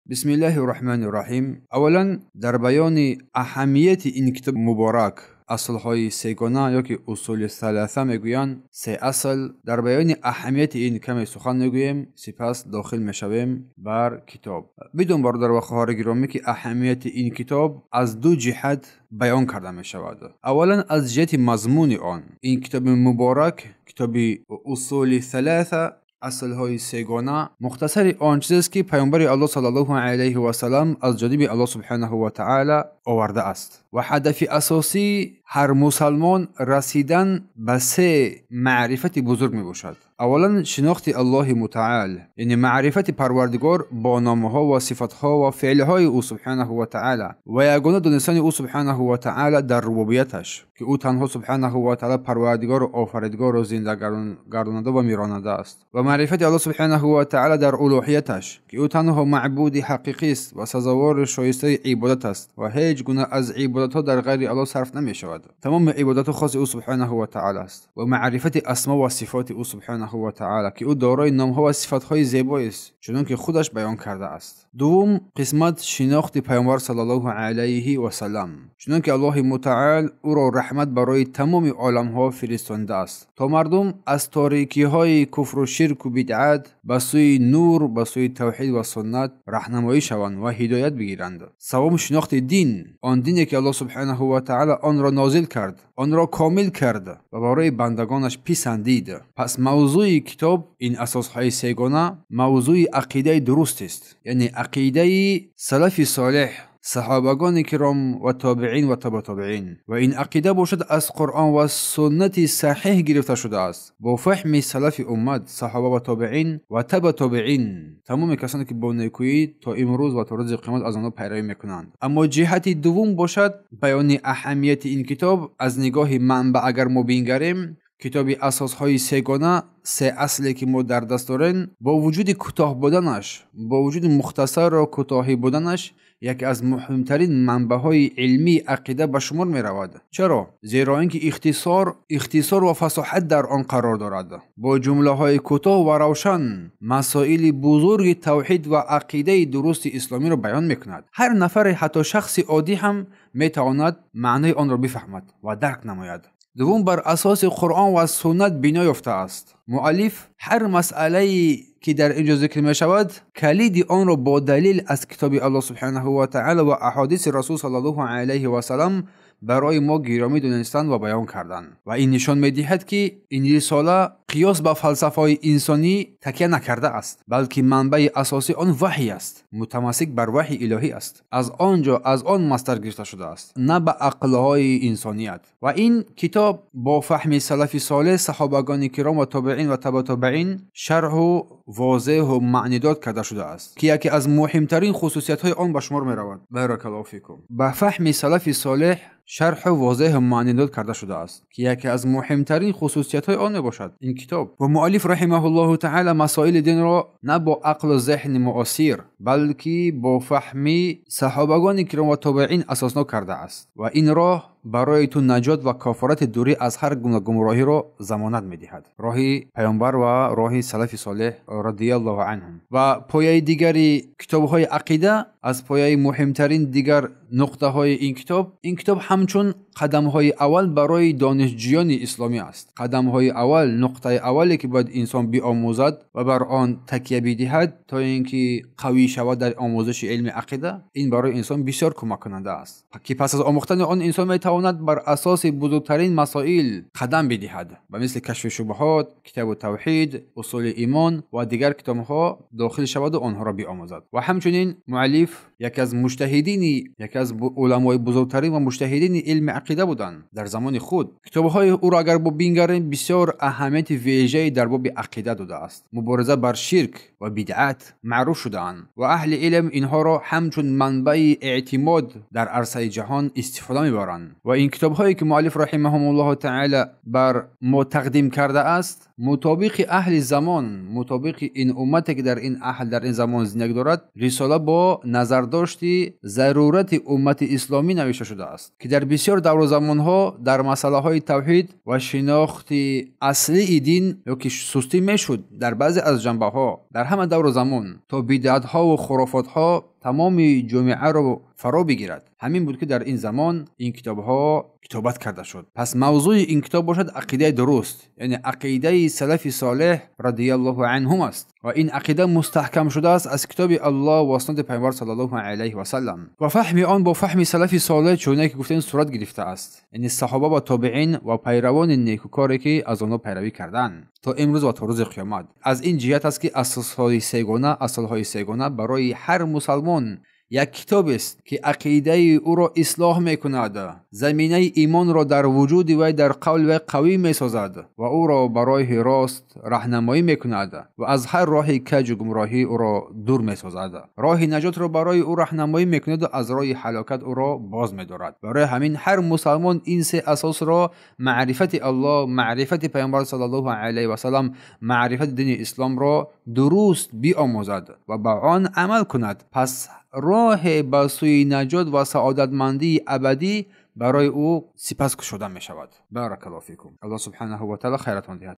بسم الله الرحمن الرحیم. اولا در بیان اهمیت این کتاب مبارک، اصلهای سگانه یا که اصول ثلاثه میگویند، سه اصل، در بیان اهمیت این کمی سخن میگوییم، سپس داخل میشویم بر کتاب. بدون برادر و خواهر گرامی که اهمیت این کتاب از دو جهت بیان کرده میشود. اولا از جهت مضمون آن، این کتاب مبارک، کتاب اصول ثلاثه، اصلهای سگانه، مختصر آن چیز است که پیامبر الله صلی الله علیه و سلم از جانب الله سبحانه و تعالی آورده است و هدف اساسی هر مسلمان رسیدن به سه معرفت بزرگ می باشد. اولا شناخت الله متعال، یعنی معرفت پروردگار با نامها و صفتها و فعلهای او سبحانه و تعالی و یگانه دانستن او سبحانه و تعالی در ربوبیتش که او تنها سبحانه و تعالی پروردگار و آفریدگار و زنده گرداننده و میراننده است، و معرفت الله سبحانه و تعالی در الوهیتش که او تنها معبود حقیقی است و سزاوار شایسته عبادت است و هیچ گونه از عبادتها در غیر الله صرف نمی شود. تمام عبادت خاص او سبحانه و تعالی است. و معرفت اسما و صفات او سبحانه و تعالی که او دارای نامها و صفتهای زیبایی است چنان که خودش بیان کرده است. دوم قسمت شناخت پیامبر صلی الله علیه و سلم، چنان که الله متعال او را رحمت برای تمام عالمها فرستانده است تا مردم از تاریکی های کفر و شرک و بدعت به سوی نور، به سوی توحید و سنت راهنمایی شوند و هدایت بگیرند. سوم شناخت دین، آن دینی که الله سبحانه و تعالی آن را نازل کرد، آن را کامل کرد و برای بندگانش پسندید. پس موضوع کتاب این اساسهای سگانه موضوع عقیده درست است، یعنی عقیده سلف صالح، صحابگان کرام و تابعین و تبع تابعین، و این عقیده باشد از قرآن و سنت صحیح گرفته شده است با فهم سلف امت، صحابه و تابعین و تبع تابعین، تمام کسانی که با نیکویی تا امروز و تا روز قیامت از آنها پیروی میکنند. اما جهت دوم باشد بیان اهمیت این کتاب از نگاه منبع. اگر ما بنگریم کتاب اساسهای سگانه، سه اصلی که ما در دست داریم، با وجود کوتاه بودنش، با وجود مختصر و کوتاهی بودنش، یکی از مهمترین منبع‌های علمی عقیده به شمار می‌رود. چرا؟ زیرا اینکه اختصار و فصاحت در آن قرار دارد. با جمله‌های کوتاه و روشن مسائل بزرگ توحید و عقیده درست اسلامی را بیان می‌کند. هر نفر، حتی شخص عادی هم می‌تواند معنای آن را بفهمد و درک نماید. دوم بر اساس قرآن و سنت بنا یافته است. مؤلف هر مسئله‌ای که در اینجا ذکر می شود کلید آن را با دلیل از کتاب الله سبحانه و تعالی و احادیث رسول صلی الله علیه و سلم برای ما گرامی دانستند و بیان کردند. و این نشان می دهد که این رساله قیاس به فلسفه انسانی تکیه نکرده است، بلکه منبع اساسی آن وحی است، متمسک بر وحی الهی است. از آنجا از آن مصدر گرفته شده است، نه به عقلهای انسانیت. و این کتاب با فهم سلف صالح، صحابگان کرام و تابعین و تبع تابعین شرح و واضح و معنیدار کرده شده است که یکی از مهمترین خصوصیت های آن به شمار می رود. بارک الله فیکم. به فهم سلف صالح شرح واضح و معنیدار کرده شده است که یکی از مهمترین خصوصیت های آن باشد این کتاب. و مؤلف رحمه الله تعالی مسائل دین را نه با عقل و ذهن معاصر، بلکه با فهم صحابگان کرام و تابعین اساسناک کرده است و این راه برای تو نجات و کفارت دوری از هر گونه گمراهی را ضمانت می‌دهد. راه پیامبر و راه سلف صالح رضی الله عنهم. و پایه دیگری کتاب‌های عقیده، از پایه مهمترین دیگر نقطه‌های این کتاب، این کتاب همچون قدم‌های اول برای دانشجویان اسلامی است. قدم‌های اول، نقطه اولی که باید انسان بیاموزد و بر آن تکیه بدهد تا اینکه قوی شود در آموزش علم عقیده، این برای انسان بسیار کمک کننده است که پس از آموختن آن انسان میتواند بر اساس بزرگترین مسائل قدم بدهد و مثل کشف شبهات، کتاب توحید، اصول ایمان و دیگر کتاب‌ها داخل شود و آنها را بیاموزد. و همچنین مؤلف یکی از مجتهدین، یکی از علمای بزرگترین و مجتهدین علم عقیده بودند در زمان خود. کتاب‌های او را اگر ببینیم بسیار اهمیت ویژه‌ای در باب عقیده داده است. مبارزه بر شرک و بدعت معروف شده‌اند و اهل علم اینها را همچون منبع اعتماد در عرصه جهان استفاده می‌برند. و این کتاب‌هایی که مؤلف رحمهم الله تعالی بر ما تقدیم کرده است Мутобиқи аҳли замон, мутобиқи ин уммате ки дар ин аҳл, дар ин замон зиндагӣ дорад, рисола бо назардошти зарурати уммати исломӣ навишта шудааст, ки дар бисёр давру замонҳо дар масъалаҳои тавҳид ва шинохти аслии дин ё ки сустӣ мешуд дар баъзе аз ҷанбаҳо дар ҳама давру замон, то бидъатҳову хурофотҳо тамоми ҷомеаро фаро бигирад. Ҳамин буд, ки дар ин замон ин китобҳо китобат карда шуд. Пас мавзӯи ин китоб бошад ақидаи дуруст, яъне ақидаи салафи солеҳ радиаллоҳу анҳум аст ва ин ақида мустаҳкам шудааст аз китоби Аллоҳ ва суннати Пайғамбар саллаллоҳу алайҳи васаллам ва фаҳми он бо фаҳми салафи солеҳ, чуне ки гуфтем, сурат гирифтааст, яъне саҳоба ва тобеин ва пайравони некукоре ки аз онҳо пайравӣ карданд то имрӯз ва то рӯзи қиёмат. Аз ин ҷиҳат аст, ки асосҳои сегона барои ҳар мусалмон як китобест, ки ақидаи ӯро ислоҳ мекунад, заминаи имонро дар вуҷуди вай, дар қавли вай қавӣ месозад ва ӯро ба роҳи рост раҳнамоӣ мекунад ва аз ҳар роҳи каҷу гумроҳӣ ӯро дур месозад, роҳи наҷотро барои ӯ раҳнамоӣ мекунад ва аз роҳи ҳалокат ӯро боз медорад. Барои ҳамин ҳар мусалмон ин се асосро, маърифати Аллоҳ, маърифати Пайғамбар саллаллоҳу алайҳи васаллам, маърифати дини исломро дуруст биомӯзад ва ба он амал кунад, пас роҳе ба сӯи наҷот ва саодатмандии абадӣ барои ӯ сипас кушода мешавад. Баракаллоҳу фикум. Аллоҳ субҳанаҳу ва таъала хайратон диҳад.